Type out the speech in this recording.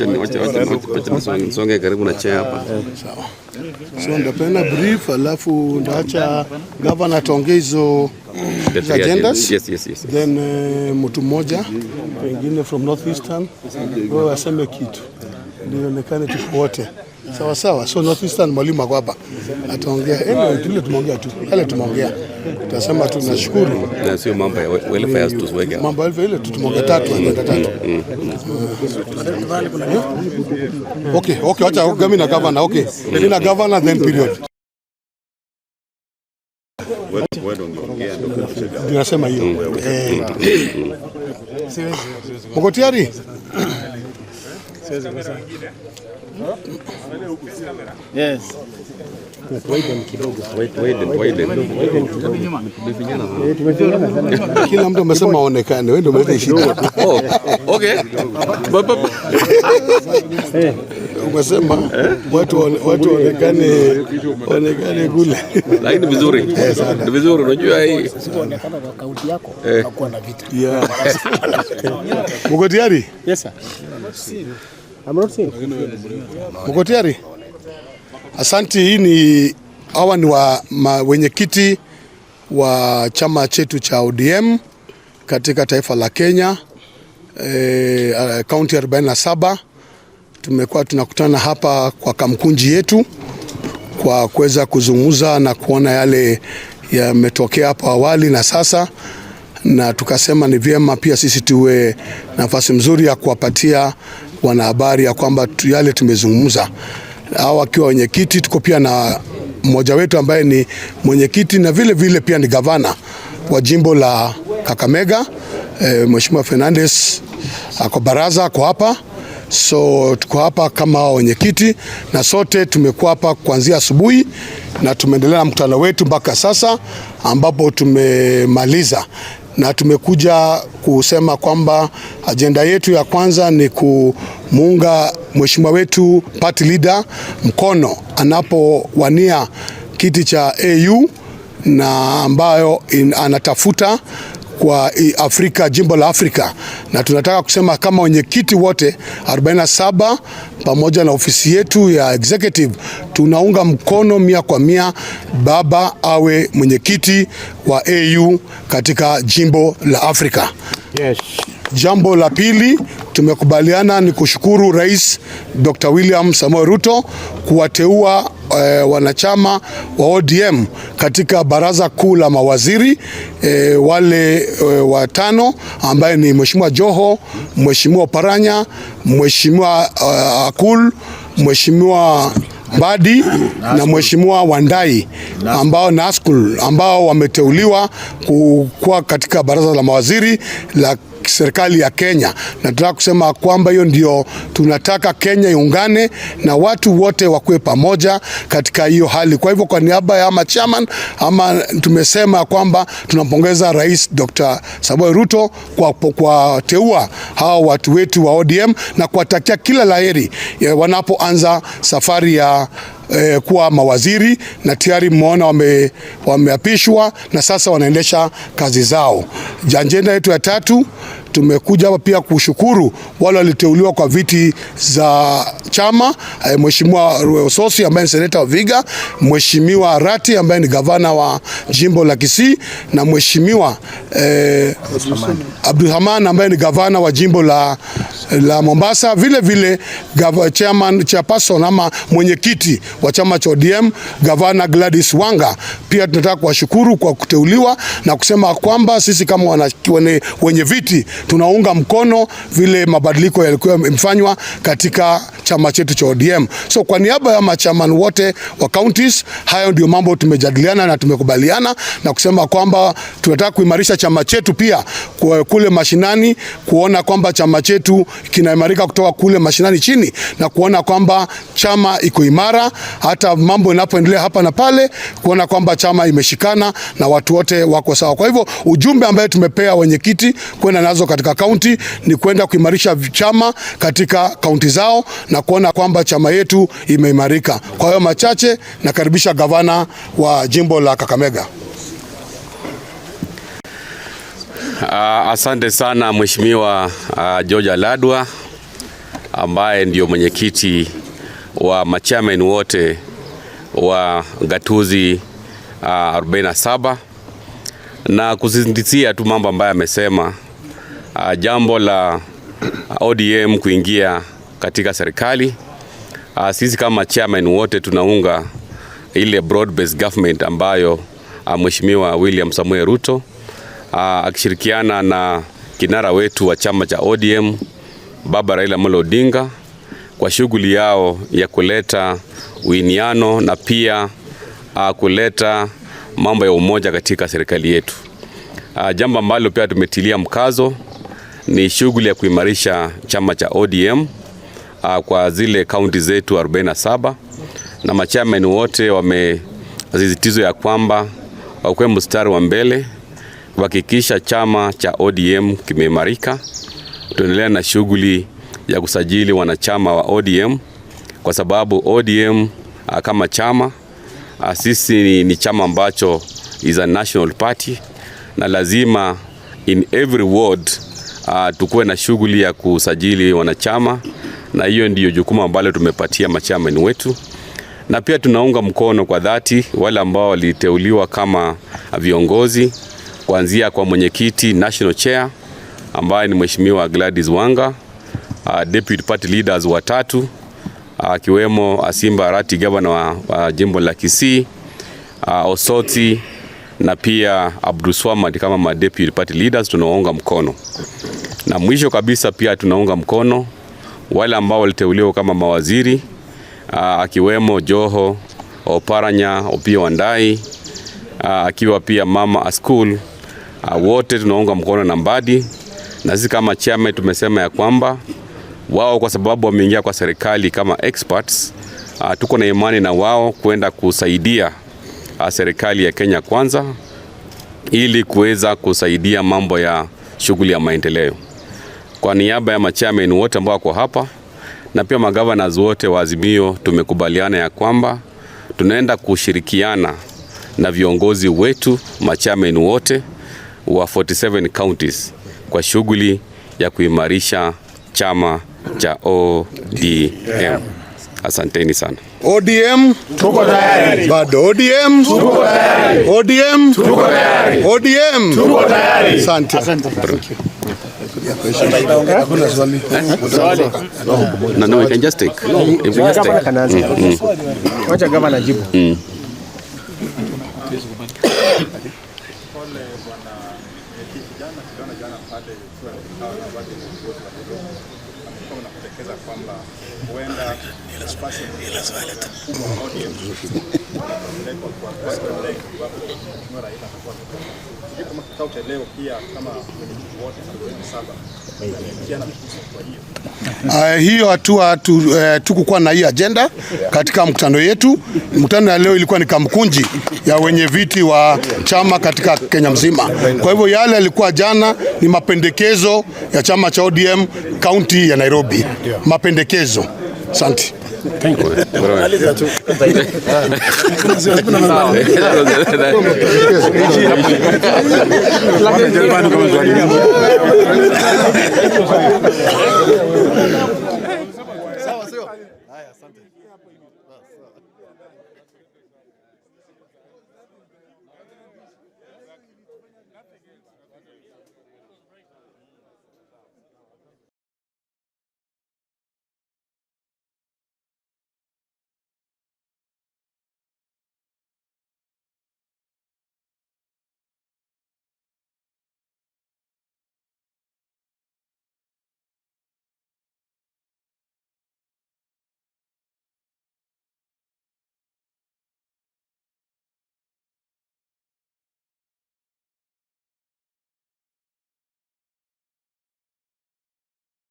Wacha nisonge karibu na chair hapa. Sawa. So ndapeana brief alafu ndaacha governor ataongea hizo The hizo three agendas. Yes. Then mtu mmoja pengine from Northeastern wewe aseme kitu ndio ionekane tuko wote sawa sawa. So Northeastern mwalimu ako hapa ataongea. Anyway, tule tumeongea tu yale tumeongea, tutasema tunashukuru Na sio mambo ya welfare tusiweke hapa. Mambo ya ile tu tumeongea tatu, agenda tatu. Okay, wacha mimi na governor. Okay, mimi na governor, then period. Ndio nasema hiyo. Mko tayari? Yes. Widen, widen. Kila mtu amesema aonekane, wewe ndio umeleta shida. Oh, okay. Ba, ba, ba. Umesema watu waonekane kule. Lakini vizuri. Ni vizuri, unajua hii. Usipoonekana kwa kaunti yako unakuwa na vita. Yeah. Mko tayari? Yes, sir. I'm not seeing. Mko tayari? Asanti. Hii ni hawa ni wenyekiti wa chama chetu cha ODM katika taifa la Kenya, kaunti 47. Tumekuwa tunakutana hapa kwa kamkunji yetu kwa kuweza kuzungumza na kuona yale yametokea hapo awali na sasa, na tukasema ni vyema pia sisi tuwe nafasi mzuri ya kuwapatia wanahabari ya kwamba yale tumezungumza. Hao wakiwa wenyekiti, tuko pia na mmoja wetu ambaye ni mwenyekiti na vile vile pia ni gavana wa jimbo la Kakamega, Mheshimiwa Fernandez ako baraza, ako hapa. So tuko hapa kama wenyekiti na sote tumekuwa hapa kuanzia asubuhi na tumeendelea na mkutano wetu mpaka sasa ambapo tumemaliza, na tumekuja kusema kwamba ajenda yetu ya kwanza ni kumuunga mheshimiwa wetu party leader mkono anapowania kiti cha AU na ambayo anatafuta kwa Afrika, jimbo la Afrika, na tunataka kusema kama wenyekiti wote 47 pamoja na ofisi yetu ya executive tunaunga mkono 100% baba awe mwenyekiti wa AU katika jimbo la Afrika. Yes. Jambo la pili tumekubaliana ni kushukuru Rais Dr. William Samoei Ruto kuwateua wanachama wa ODM katika baraza kuu la mawaziri, wale watano ambaye ni Mheshimiwa Joho, Mheshimiwa Paranya, Mheshimiwa Akul, Mheshimiwa Mbadi na Mheshimiwa Wandai ambao na Askul ambao wameteuliwa kuwa katika baraza la mawaziri la serikali ya Kenya. Na tunataka kusema kwamba hiyo ndio tunataka Kenya iungane na watu wote wakuwe pamoja katika hiyo hali. Kwa hivyo kwa niaba ya ama chairman ama tumesema kwamba tunampongeza Rais Dr. Samoei Ruto kwa teua hawa watu wetu wa ODM na kuwatakia kila laheri wanapoanza safari ya kuwa mawaziri, na tayari mmeona wameapishwa na sasa wanaendesha kazi zao. Ajenda yetu ya tatu, tumekuja hapa pia kushukuru wale waliteuliwa kwa viti za chama, Mheshimiwa Osotsi ambaye ni seneta wa Vihiga, Mheshimiwa Rati ambaye ni gavana wa jimbo la Kisii na Mheshimiwa Abdulrahman ambaye ni gavana wa jimbo la Mombasa, vile vile chairman, chairperson ama mwenyekiti wa chama cha ODM Gavana Gladys Wanga. Pia tunataka kuwashukuru kwa kuteuliwa na kusema kwamba sisi kama wenye viti tunaunga mkono vile mabadiliko yalikuwa yamefanywa katika chama chetu cha ODM. So kwa niaba ya machairman wote wa counties, hayo ndio mambo tumejadiliana na tumekubaliana na kusema kwamba tunataka kuimarisha chama chetu pia kule mashinani, kuona kwamba chama chetu kinaimarika kutoka kule mashinani chini na kuona kwamba chama iko imara hata mambo yanapoendelea hapa na pale, kuona kwamba chama imeshikana na watu wote wako sawa. Kwa hivyo ujumbe ambaye tumepea wenyekiti kwenda nazo katika kaunti ni kwenda kuimarisha chama katika kaunti zao na kuona kwamba chama yetu imeimarika. Kwa hiyo machache, nakaribisha gavana wa jimbo la Kakamega. Asante sana Mheshimiwa George Aladwa. ambaye ndio mwenyekiti wa machairman wote wa gatuzi 47 na kusisitizia tu mambo ambayo amesema, jambo la ODM kuingia katika serikali. Sisi kama chairman wote tunaunga ile broad based government ambayo Mheshimiwa William Samoei Ruto akishirikiana na kinara wetu wa chama cha ODM Baba Raila Amolo Odinga kwa shughuli yao ya kuleta uwiano na pia kuleta mambo ya umoja katika serikali yetu. Jambo ambalo pia tumetilia mkazo ni shughuli ya kuimarisha chama cha ODM kwa zile kaunti zetu 47 na machairman wote wamesisitizo ya kwamba wakuwe mstari wa mbele kuhakikisha chama cha ODM kimeimarika. Tuendelea na shughuli ya kusajili wanachama wa ODM kwa sababu ODM kama chama, sisi ni chama ambacho is a national party na lazima in every ward tukuwe na shughuli ya kusajili wanachama, na hiyo ndiyo jukumu ambalo tumepatia machairman wetu, na pia tunaunga mkono kwa dhati wale ambao waliteuliwa kama viongozi kuanzia kwa mwenyekiti national chair ambaye ni Mheshimiwa Gladys Wanga, deputy party leaders watatu akiwemo Simba Arati, gavana wa jimbo la Kisii, Osoti na pia Abdulswamad kama ma deputy party leaders tunawaunga mkono. Na mwisho kabisa pia tunaunga mkono wale ambao waliteuliwa kama mawaziri, akiwemo Joho, Oparanya, Opiyo Wandayi, akiwa pia Mama Askul, wote tunaunga mkono na Mbadi, na sisi kama chama tumesema ya kwamba wao kwa sababu wameingia kwa serikali kama experts, tuko na imani na wao kwenda kusaidia serikali ya Kenya Kwanza ili kuweza kusaidia mambo ya shughuli ya maendeleo. Kwa niaba ya machairman wote ambao wako hapa na pia magavana wote wa Azimio, tumekubaliana ya kwamba tunaenda kushirikiana na viongozi wetu machairman wote wa 47 counties kwa shughuli ya kuimarisha chama cha ODM. Asanteni sana. ODM Tuko tayari. Bado ODM Tuko tayari. ODM Tuko tayari. ODM. Tuko tayari. Asante. Asante. Hakuna swali. No, we can just take. If we just take. Wacha gavana jibu. Pole bwana mwenyekiti, jana tuliona jana pale ukiwa na kikao na baadhi ya viongozi wa Dodoma, amekuwa mnapendekeza kwamba huenda nafasi ya mkubwa wa ODM itapelekwa kwa kwa iwapo Mheshimiwa Raila atakuwa ametoka. Sijui kama kikao cha leo pia kama mwenyekiti wote 47 mnaafikiana kuhusu hatua hiyo. Hiyo hatua tukukuwa na hii agenda katika mkutano yetu. Mkutano ya leo ilikuwa ni kamkunji ya wenye viti wa chama katika Kenya mzima. Kwa hivyo yale yalikuwa jana ni mapendekezo ya chama cha ODM kaunti ya Nairobi, mapendekezo. Asante. Maliza tu. Sawa sio? Haya, asante. Sawa.